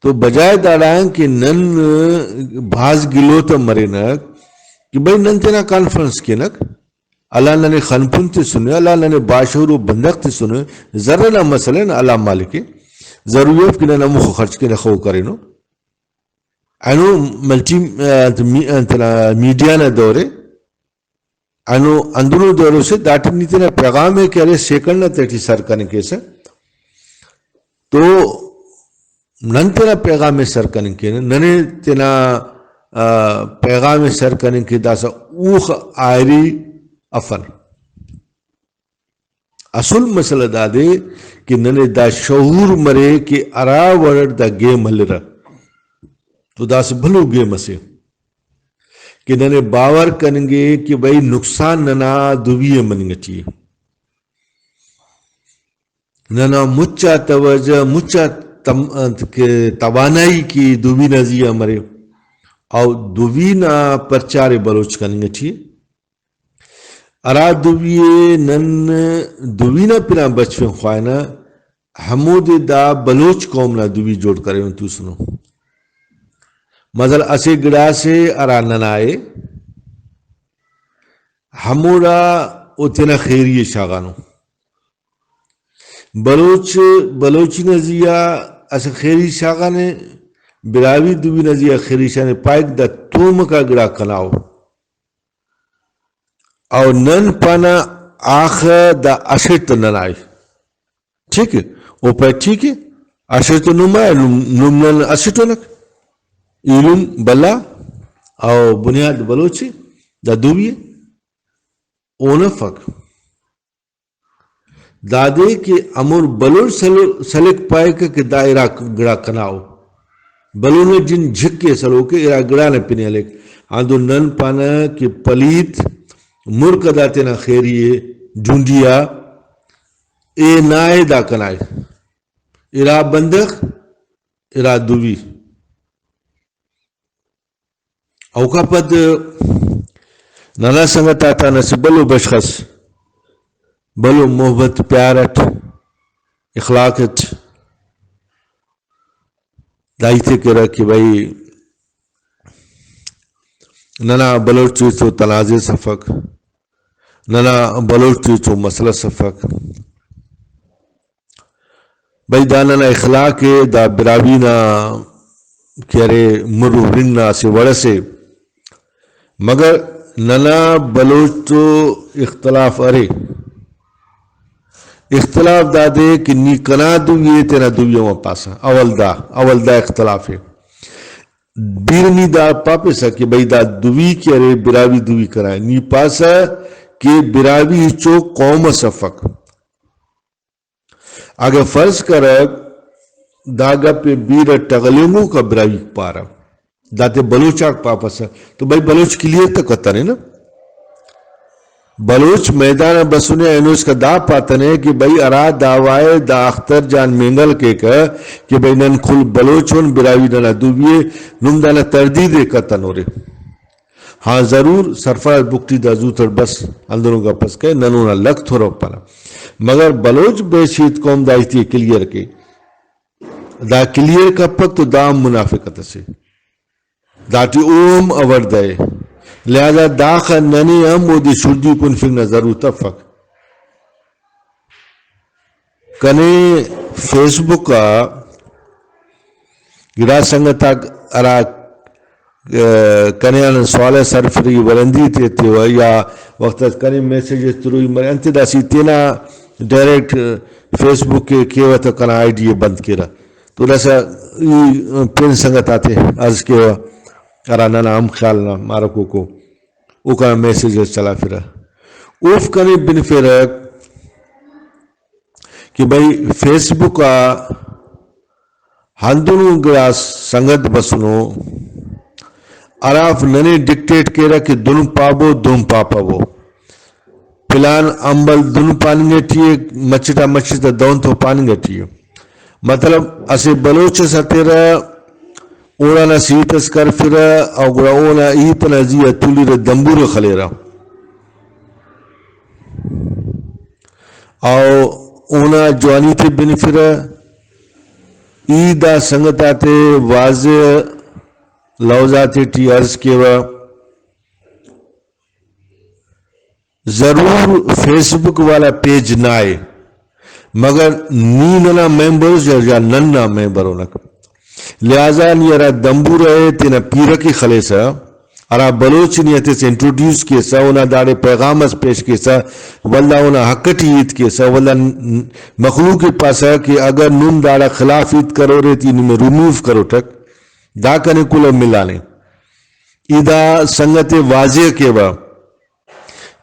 تو بجائے داڑان کہ نن بھاز گلو تہ مرینک کہ بھئی نن تینا کانفرنس کینک، اللہ ننے خنپن تسنے، اللہ ننے باشعور و بندغ تسنے، زر نا مسئلہ نا، اللہ مالک ءِ، ضروری اف کہ نن ہموخہ خرچ کینہ خو کرینو۔ اینو ملٹی، آ، انت می-، انت نا میڈیا نا دور ءِ، اینو اندنو دور اسے، داٹی نی تینا پیغام ءِ کہ ارے سیکنڈ نا تیٹی سر کننگ کیسہ۔ تو نن تینا پیغام ءِ سر کننگ کینہ، ننے تینا، آ، پیغام ءِ سر کننگ کہ داسہ اوخہ آئری افن۔ اصل مسئلہ دادے کہ ننے دا شعور مرے کہ ہرا وڑ اٹ دا گیم ہلرہ، تو داسہ بھلو گیم اسے کہ ننے باور کننگے کہ بھئی نقصان ننا دوی ءِ مننگ ٹی ءِ۔ ننا مچا توجہ، مچا تم-، انت کہ توانائی کہ دوی نا زی آ مرے، او دوی نا پرچار ءِ بلوچ کننگ ٹی ءِ۔ ہرا دوی ءِ نن دوی نا پن آن بچفنگ خواہنہ، ہمودے دا بلوچ قوم نا دوی جوڑ کرینو توسنو۔ مثلاً اسہ گڑاسے ہرا ننا ءِ، ہموڑا او تینا خیری ءِ شاغانو۔ بلوچ، بلوچی نا زی آ اسہ خیری شاغانے، براہوئی دوی نا زی آ خیری شاغانے، پائک دا تومکا گڑا کنا ءُ۔ او نن پانہ آخہ دا اسٹ ننا ءِ۔ ٹھیک ءِ؟ او پائے ٹھیک ءِ، اسٹ نما ءِ، نم، نم نن اسٹ انک۔ ایلم بھلا او بنیاد بلوچ ءِ، دا دوی ءِ۔ اون افک۔ دادے کہ ہمون بلوچ سلو-، سلک پائکہ کہ دا ارا گڑا کنا ءُ۔ بلوچ نا جند جھک ءِ سلوک ءِ، ارا گڑا نا پن ءِ ہلیک۔ ہندن نن پانہ کہ پلیت ملک آ دا تینا خیری ءِ ڈھونڈی آ، اے نا ءِ دا کنا ءِ۔ ارا بندغ، ارا دوی۔ اوکا پد ننا سنگت آتا اسہ بھلو بشخ اس، بھلو محبت پیار اٹ، اخلاق اٹ دا ہیت ءِ کیرہ کہ بھئی ننا بلوچ ٹی تو تنازع اس افک، ننا بلوچ ٹی تو مسئلہ اس افک۔ بھئی دا ننا اخلاق ءِ، دا براہوئی نا کہ ارے مر و رند نا اسہ وڑ اسے، مگر ننا بلوچ تو اختلاف ارے۔ اختلاف دادے کہ نی کنا دوی ءِ، تینا دوی ءِ ما پاسہ، اول دا، اول دا اختلاف ءِ۔ بیرہ نی دا پاپسہ کہ بھئی دا دوی کہ ارے براہوئی دوی کنا ءِ، نی پاسہ کہ براہوئی ہچو قوم اس افک۔ اگہ فرض کرک دا گپ ءِ بیرہ ٹغلینگوک آ براہوئیک پارہ، داتے بلوچ آک پاپسہ، تو بھئی بلوچ کلیئر تہ کتنے نا۔ بلوچ میدان آ بسنے، اینو اسکا دا پاتنے کہ بھئی ہرا دعویٰ ءِ دا اختر جان مینگل کیکہ کہ بھئی نن کل بلوچ ان، براہوئی ننا دوی ءِ، نم دانا تردید ءِ کتنورے۔ ہاں، ضرور سرفراز بگٹی دا زوتڑ بس ہندنو گپ اس کائے، نن اونا لکھ تورو پانہ۔ مگر بلوچ بحیثیت قوم دا ہیتے کلیئر کے، دا کلیئر کپک تو دا ہم منافقت اسے۔ داٹی او ہم اوڑدہ ءِ، لہذا داخہ ننے ہم اودے شڑدی کنفنگ نا ضرورت افک۔ کنے فیس بک آ گڑاس سنگت آک ہرا، آ، کنے آن سوال اس ہرفرہ، ای ورندی تے ایتیوہ یا وخت اس کنے میسج اس تروئی مرے، انتے داسہ ای تینا ڈائریکٹ فیس بک ءِ کیوہ تہ کنا آئی ڈی ءِ بند کیرہ۔ تو داسہ ای پین سنگت آتے عرض کیوہ، ہرا ننا ہم خیال نا مارکوکو، او کنا میسج اس چلافرہ۔ اوفک کنے بنفرہ کہ بھئی فیس بک آ ہندنو گڑاس سنگت بسنو، ہرافک ننے ڈکٹیٹ کیرہ کہ دن پابو، دن پاپبو۔ پلان امبل دن پاننگ ٹی ءِ، مچٹ آ مچٹ آ دہن تو پاننگ ٹی ءِ۔ مطلب اسہ بلوچ اس ہتیرہ، اوڑان اسہ ہیت اس کرفرہ، او گڑا اونا ہیت ئنا زی آ تولرہ، دمبورہ خلیرہ۔ او اونا جوانی تے بنفرہ۔ ای دا سنگت آتے واضح لوز آتے ٹی عرض کیوہ، ضرور فیس بک والا پیج نا ءِ، مگر نی ننا ممبر اس یا، یا نن نا ممبر انک۔ لہذا نی ہرا دمبورہ ءِ تینا پیرک ءِ خلیسہ، ہرا بلوچ نی ہتیسہ انٹروڈیوس کیسہ، اونا داڑے پیغام اس پیش کیسہ، ولدا اونا حق ٹی ہیت کیسہ، ولدا ن-، مخلوق ءِ پاسہ کہ اگر نم داڑا خلاف ہیت کرورے تے نمے ریموو کروٹک، دا کنے کل ءِ ملانے۔ ای دا سنگت ءِ واضح کیوہ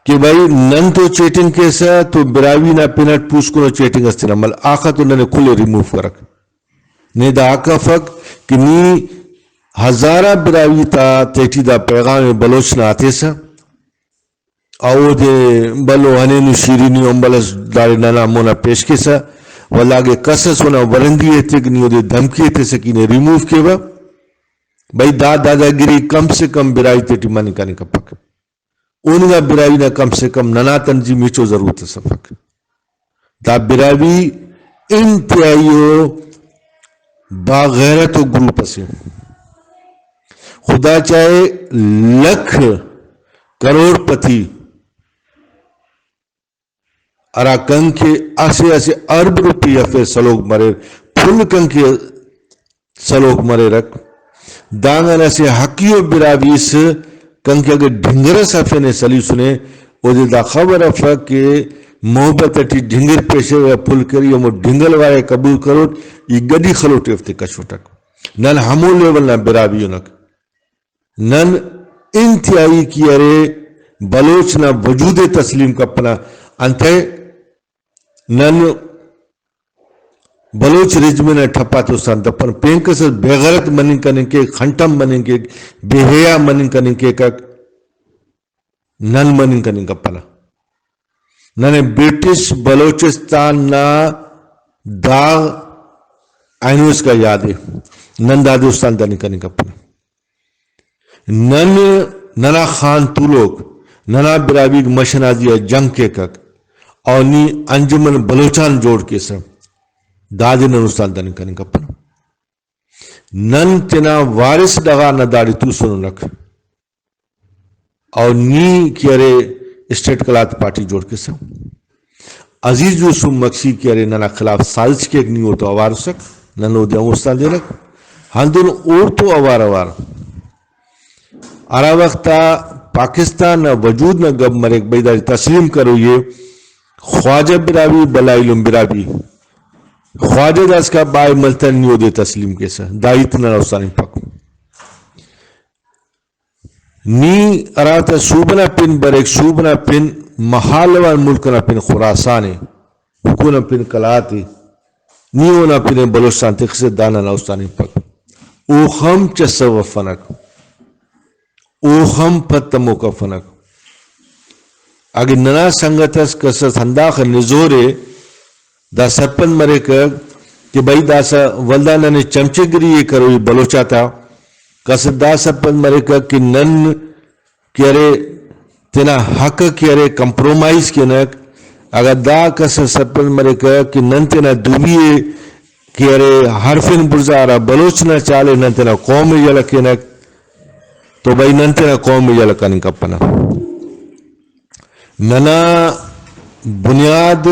کہ بھئی نن تو چیٹنگ کیسہ تو براہوئی نا پن اٹ پوسکنو چیٹنگ اس تینا مل، آخہ تو ننے کل ءِ ریموو کرک۔ نے دا حق افک کہ نی ہزارہ براہوئی تا تیٹی دا پیغام ءِ بلوچ نا ہتیسہ، اودے بھلو ہنینو شیرینی امبل اس داڑے ننا مونا پیش کیسہ، ولدا اگہ کس اس اونا ورندی ایتک، نی اودے دھمکی ایتسہ کہ نے ریموو کیوہ۔ بھئی دا داداگیری کم سے کم براہوئی تیٹی مننگ کننگ کپک۔ اوننگا براہوئی نا کم سے کم ننا تنظیم ہچو ضرورت اس افک۔ دا براہوئی انتہائی و باغیرت و گروپ اسے۔ خدا چاہے لکھ کروڑ پتی ہرا کنکہ اسہ اسہ ارب روپی ہرفے سلوک مریر، پھل کنکہ سلوک مریرک۔ دانگان اسہ حقی و براہوئی اس کنکہ اگہ ڈھنگر اس ہرفینے سلیسنے، اودے دا خبر افک کہ محبت اٹی ڈھنگر پیشے و پھل کری، ہمو ڈھنگل وارے قبول کروٹ، ای گڈی خلوٹ ایفتے کشوٹک۔ نن ہمو لیول نا براہوئی انک۔ نن انتہائی کہ ارے بلوچ نا وجود ءِ تسلیم کپنہ۔ انتئے نن بلوچ رجمنٹ نا ٹھپ آتے استان دپن، پین کس اس بے غیرت مننگ کننگ کیک، خنٹم مننگ کیک، بے حیا مننگ کننگ کیکک، نن مننگ کننگ کپنہ۔ ننے برٹش بلوچستان نا داغ اینو اسکا یاد ءِ، نن دادے استان دننگ کننگ کپنہ۔ نن، ننا خان تولوک ننا براہوئیک مش ئنا زی آ جنگ کیکک، او نی انجمن بلوچان جوڑ کیسہ، دادے نن استان دننگ کننگ کپنہ۔ نن تینا وارث ڈغار نا داڑے توسننک، او نی کہ ارے اسٹیٹ قلات پارٹی جوڑ کیسہ۔ عزیز یوسف مگسی کہ ارے ننا خلاف سازش کیک، نی اوڑتون اوار اسک، نن اودے ہم استان دینک۔ ہندن اوڑتون اوار اوار ہرا وخت آ پاکستان نا وجود نا گپ مریک، بھئی داڑے تسلیم کروئی ءِ، خواجہ براہوئی، بھلا ایلم براہوئی، خواجہ داسکا بائے ملتن، نی اودے تسلیم کیسہ، دا ہیت ننا استان ہنپک۔ نی ہراتا صوبہ نا پن بریک، صوبہ نا پن محال آن ملک ئنا پن خراسان ءِ، حکم نا پن قلات ءِ، نی اونا پن ءِ بلوچستان تخسہ، دا ننا استان ہنپک۔ اوخہ ہم چسو افنک، اوخہ ہم پد تموک افنک۔ اگہ ننا سنگت اس کس اس ہنداخہ نزورے، دا سرپند مریکہ کہ بھئی داسہ ولدا ننے چمچہ گری ءِ کروئی بلوچ آتا، کس دا سرپند مریکہ کہ نن کہ ارے، تینا حق کہ ارے کمپرومائز کینک۔ اگہ دا کس سرپند مریکہ کہ نن تینا دوی ءِ کہ ارے ہرفن بڑزا ہرا بلوچ نا چالے نن تینا قوم ءِ یلہ کینک، تو بھئی نن تینا قوم ءِ یلہ کننگ کپنہ۔ ننا بنیاد،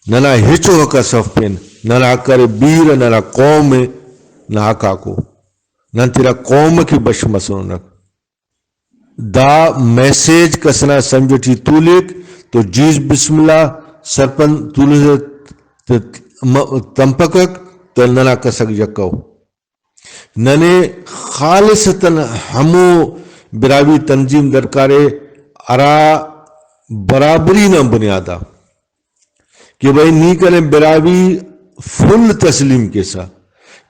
ننا ہچو حق اس اف پین، ننا حق ارے بیرہ ننا قوم نا حق آکو، نن تینا قوم ءِ کہ بش مسننک۔ دا میسج کس ئنا سمجھ ٹی تولک تو جیز بسم اللہ سرپند تولسہ ت-، م-، تمپکک تو ننا کسک یکہ ءُ۔ ننے خالصتاً ہمو براہوئی تنظیم درکارے ہرا برابری نا بنیاد آ کہ بھئی نی کنے براہوئی فل تسلیم کیسہ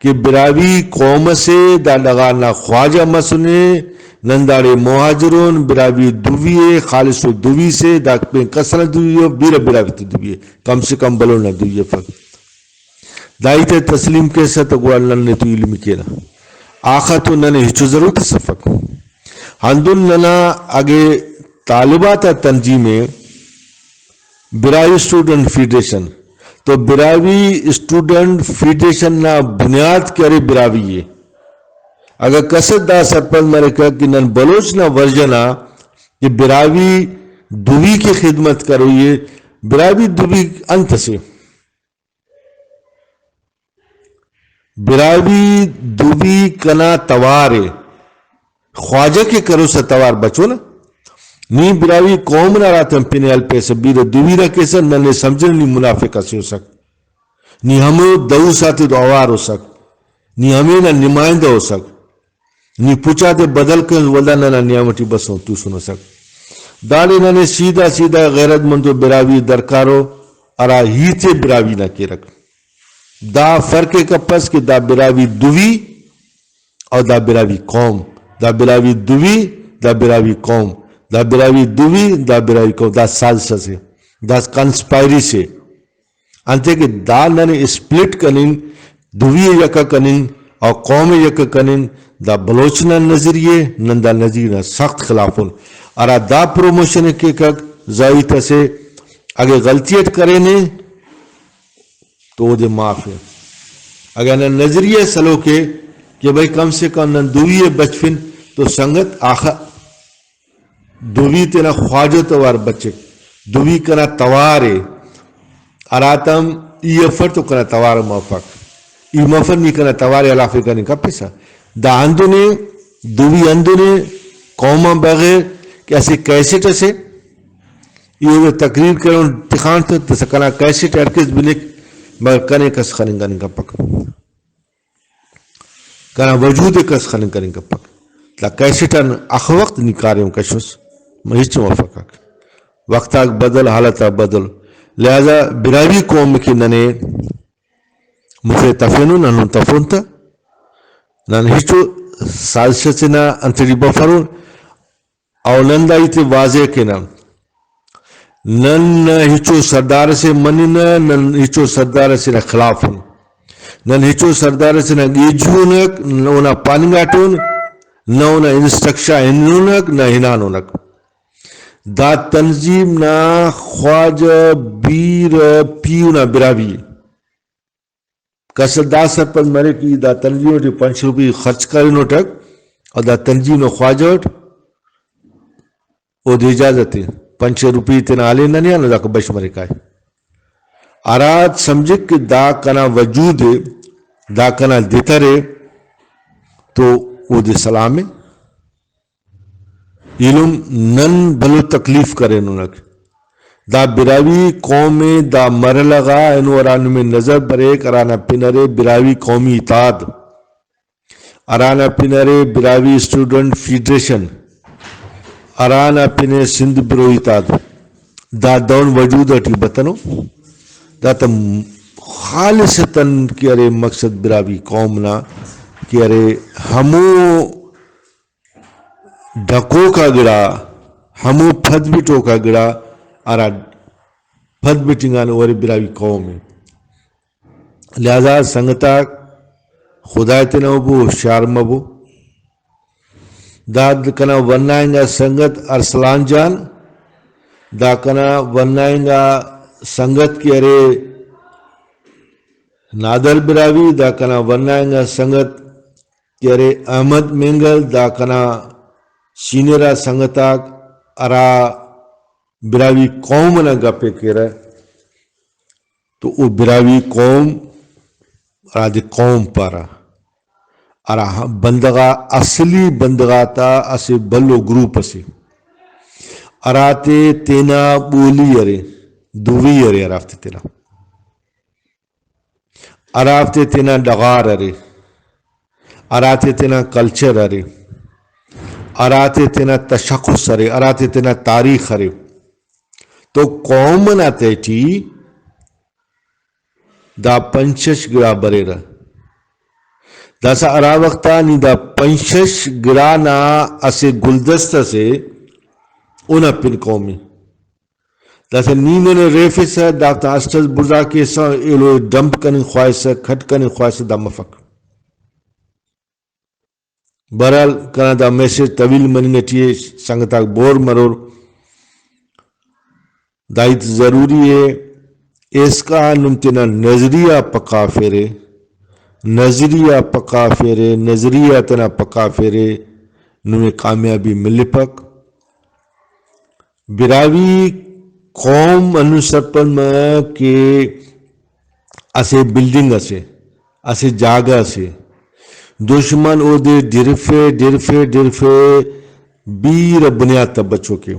کہ براہوئی قوم اسے، دا ڈغار نا خواجہ مسنے، نن داڑے مہاجرون، براہوئی دوی ءِ، خالص و دوی سے، دا پین کس ئنا دوی ءِ، بیرہ براہوئی تے دوی ءِ، کم سے کم بلوچ نا دوی افک۔ دا ہیت ءِ تسلیم کیسہ تو گڑا نن نے تو علمی کینہ۔ آخہ تو ننے ہچو ضرورت اس افک۔ ہندن ننا اگہ طالبات آ تنظیم ءِ، براہوئی اسٹوڈنٹ فیڈریشن، تو براہوئی اسٹوڈنٹ فیڈریشن نا بنیاد کہ ارے براہوئی ءِ۔ اگہ کس دا سرپند مریکہ کہ نن بلوچ نا ورژن آ کہ براہوئی دوی کہ خدمت کروئی ءِ، براہوئی دوی انت اسے؟ براہوئی دوی کنا توار ءِ، خواجہ کہ کروسہ توار بچونہ۔ نی براہوئی قوم نا ہراتم پن ءِ ہلپیسہ، بیرہ دوی نا کیسہ، ننے سمجھنہ نی منافق اسے اسک۔ نی ہمو دعوس آتے تو اوار اسک۔ نی ہمے نا نمائندہ اسک۔ نی پچ آتے بدل کن، ولدا ننا نیام ٹی بسن توسن اسک۔ داڑے ننے سیدھا سیدھا غیرت مند و براہوئی درکارو، ہرا ہیت ءِ براہوئی نا کیرک۔ دا فرق ءِ کپس کہ دا براہوئی دوی اور دا براہوئی قوم، دا براہوئی دوی، دا براہوئی قوم، دا براہوئی دوی، دا براہوئی قوم، دا سازش اسے، دا کنسپائری سے۔ انتئے کہ دا ننے اسپلٹ کننگ، دوی ءِ یکہ کننگ اور قوم ءِ یکہ کننگ، دا بلوچ نا نظریہ، نن دا نظریہ نا سخت خلاف ان۔ ہرا دا پروموشن ءِ کیکک، زاہیت اسے، اگہ غلطی اٹ کرینے تو اودے معاف ءِ۔ اگہ نن نظریہ سلوک ءِ کہ بھئی کم سے کم نن دوی ءِ بچفن تو سنگت آخہ دوی تینا خواجہ توار بچک، دوی کنا توار ءِ، ہراتم ای افٹ تو کنا توار ہم افک۔ ای مفن نی کنا توار ءِ ہلافے کننگ کپسہ۔ دا ہندن ءِ، دوی ہندن ءِ، قوم آن بغیر کہ اسہ کیسٹ اسے، ای اودے تقریر کرون تخان تہ، داسہ کنا کیسٹ ہر کس بنک، مگر کنے کس خننگ کننگ کپک۔ کنا وجود ءِ کس خننگ کننگ کپک۔ دا کیسٹ آن اخہ وخت نی کاریم کشوس، ہچ مفکک۔ وخت آک بدل، حالت آک بدل۔ لہذا براہوئی قوم کہ ننے مخے تفینن، ہندن تفون تہ، نن ہچو سازش اسے نا انتڑی بفرون۔ او نن دا ہیت ءِ واضح کینہ، نن نہ ہچو سردار اسے مننہ، نن ہچو سردار اسے نا خلاف ان، نن ہچو سردار اسے نا گیجونک، نہ اونا پاننگاٹون، نہ اونا انسٹرکشن ہنونک، نہ ہنانونک۔ دا تنظیم نا خواجہ، بیرہ، پیہنا براہوئی ءِ۔ کس دا سرپند مرے کہ ای دا تنظیم ٹی پنچ روپی خرچ کرینٹ اک، اور دا تنظیم نا خواجہ اٹ اودے اجازت ءِ، پنچ روپی تینا ہلین ننے آن داکا بش مریک آئے۔ ہرات سمجھک کہ دا کنا وجود ءِ، دا کنا دتر ءِ، تو اودے سلام ءِ۔ ایلم نن بھلو تکلیف کریننک۔ دا براہوئی قوم ءِ دا مرحلہ غا اینو ہرا نمے نظر بریک، ہرانا پن ارے براہوئی قومی اتحاد، ہرانا پن ارے براہوئی اسٹوڈنٹ فیڈریشن، ہرانا پن ءِ سندھ بروہی اتحاد، دا دہن وجود اٹی بتنو۔ دا تا خالصتاً کہ ارے مقصد براہوئی قوم نا کہ ارے ہمو ڈکوک آ گڑا، ہمو پد بٹوک آ گڑا ہرا پد بٹنگانو ارے براہوئی قوم ءِ۔ لہذا سنگتاک، خدائے تینا ہبو، ہوشیار مبو۔ دا کنا ورنا انگا سنگت ارسلان جان، دا کنا ورنا انگا سنگت کہ ارے نادر براہوئی، دا کنا ورنا انگا سنگت کہ ارے احمد مینگل، دا کنا سینئر آ سنگت آک ہرا براہوئی قوم انا گپ ءِ کیرہ، تو او براہوئی قوم، ہرادے قوم پارہ، ہرا بندغ آ، اصلی بندغ آتا اسہ بھلو گروپ اسے، ہراتے تینا بولی ارے، دوی ارے ہرافتے تینا، ہرافتے تینا ڈغار ارے، ہراتے تینا کلچر ارے، ہراتے تینا تشخص ارے، ہراتے تینا تاریخ ارے، تو قوم انا تہٹی دا پنچ شش گڑا بریرہ۔ داسہ ہرا وخت آ نی دا پنچ شش گڑا نا اسہ گلدستہ سے، اونا پن قوم ءِ۔ داسہ نی ننے ریفسہ، دافتا اسٹ ئس بڑزا کیسہ، ایلو ڈمپ کننگ خواہسہ، کٹ کننگ خواہسہ، دا مفک۔ بہرحال، کنا دا میسج طویل مننگ ٹی ءِ، سنگتاک بور مرور۔ دا ہیت ضروری ءِ، ایسکا نم تینا نظریہ پکا فیرے، نظریہ پکا فیرے، نظریہ تینا پکا فیرے، نمے کامیابی ملپک۔ براہوئی قوم ہندن سرپند مہ کہ اسہ بلڈنگ اسے، اسہ جاگہ اسے، دشمن اودے ڈرفے، ڈرفے، ڈرفے، بیرہ بنیاد تا بچوکے۔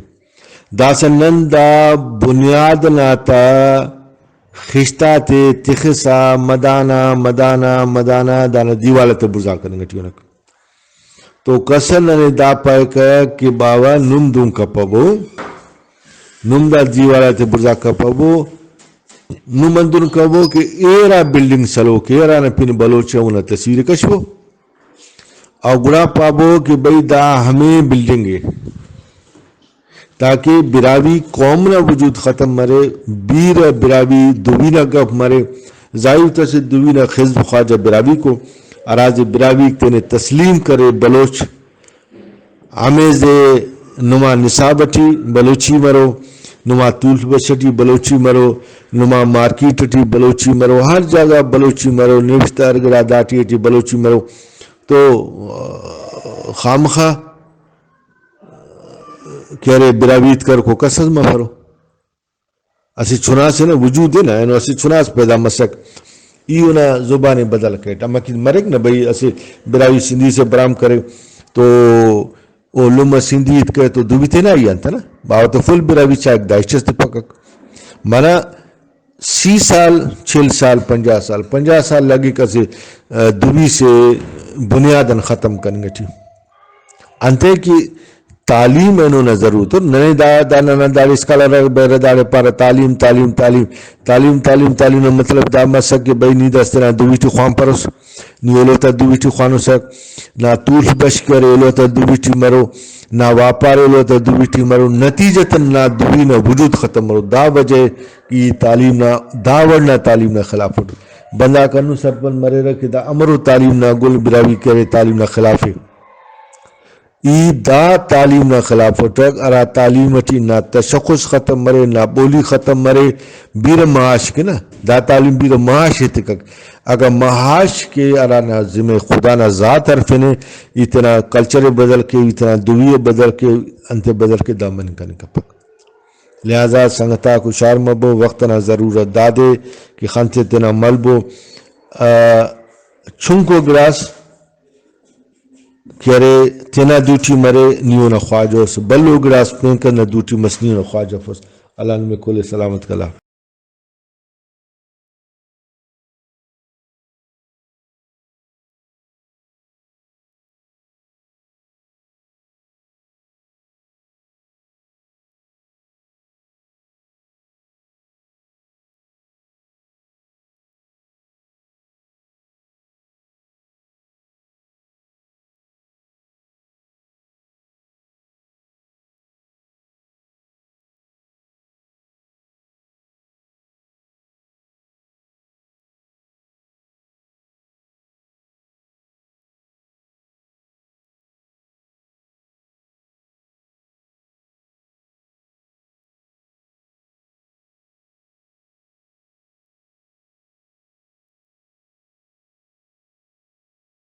داسہ نن دا بنیاد نا تا خشت آتے تخسا مدانا، مدانا، مدانا دانا دیوال آتے بڑزا کننگ ٹی انک۔ تو کسر ننے دا پائکہ کہ باوہ نم دہن کپبو، نم دا دیوال آتے بڑزا کپبو، نم ہندن کبو کہ ایرا بلڈنگ سلوک ءِ، ہرانا پن بلوچ ءِ، اونا تصویر کشبو۔ او گڑا پابو کہ بھئی دا ہمے بلڈنگ ءِ۔ تاکہ براہوئی قوم نا وجود ختم مرے، بیرہ براہوئی دوی نا گپ مرے۔ ظاہر تو اسہ دوی نا خضب خواجہ براہوئی کو، ہرادے براہوئی تینے تسلیم کرے بلوچ، ہمے زے نما نصاب ٹی بلوچی مرو، نما تولف بش ٹی بلوچی مرو، نما مارکیٹ ٹی بلوچی مرو، ہر جاگہ بلوچی مرو، نوشتہ ہر گڑا داٹی ٹی بلوچی مرو۔ تو، آ، خامخا کہ ارے براہوئی ہیت کروکو کس اس مفرو۔ اسہ چنا سے نا وجود ءِ نا، اینو اسہ چنا اس پیدا مسک۔ ای اونا زبان ءِ بدل کیٹ۔ امر کہ مریک نا بھئی، اسہ براہوئی سندھی سے برام کرے تو او لمہ سندھی ہیت کرے تو دوی تینا ہی انت نا۔ باوہ تو فل براہوئی چائک دا ہچ اس تپکک۔ منہ سی سال، چل سال، پنجاہ سال، پنجاہ سال لگک اسہ، آ، دوی سے بنیاد آن ختم کننگ ٹی۔ انتئے کہ تعلیم اینو نا ضرورت ءِ۔ ننے دا، دا ننا داڑے اسکالر بریرہ داڑے پارہ تعلیم، تعلیم، تعلیم، تعلیم، تعلیم، تعلیم نا مطلب دا مسک کہ بھئی نی داسہ تینا دوی ٹی خوانپروس، نی ایلو تا دوی ٹی خوانوسہ، نا تولف بش کہ ارے ایلو تا دوی ٹی مرو، نا واپار ایلو تا دوی ٹی مرو، نتیجتاً نا دوی نا وجود ختم مرو۔ دا وجہ ءِ کہ ای تعلیم نا، دا وڑ نا تعلیم نا خلاف اٹ۔ بندغاک ہندن سرپند مریرہ کہ دا امرو تعلیم نا گل براہوئی کہ ارے تعلیم نا خلاف ءِ۔ ای دا تعلیم نا خلاف اٹک، ہرا تعلیم اٹی نا تشخص ختم مرے، نا بولی ختم مرے، بیرہ معاش کے نا، دا تعلیم بیرہ معاش ایتکک۔ اگہ معاش کے ہرانا ذمہ خدا نا ذات ہرفینے، ای تینا کلچر ءِ بدل کے، ای تینا دوی ءِ بدل کے، انتے بدل کے، دا مننگ کنے کپک۔ لہذا سنگتاک ہشار مبو، وخت انا ضرورت دادے کہ خنتے تینا ملبو۔ آ، چنکو گڑاس کہ ارے تینا دوٹی مرے، نی اونا خواجہ اس، بھلو گڑاس پین کن نا دوٹی مس، نی اونا خواجہ افس۔ اللہ نمے کل ءِ سلامت کلا۔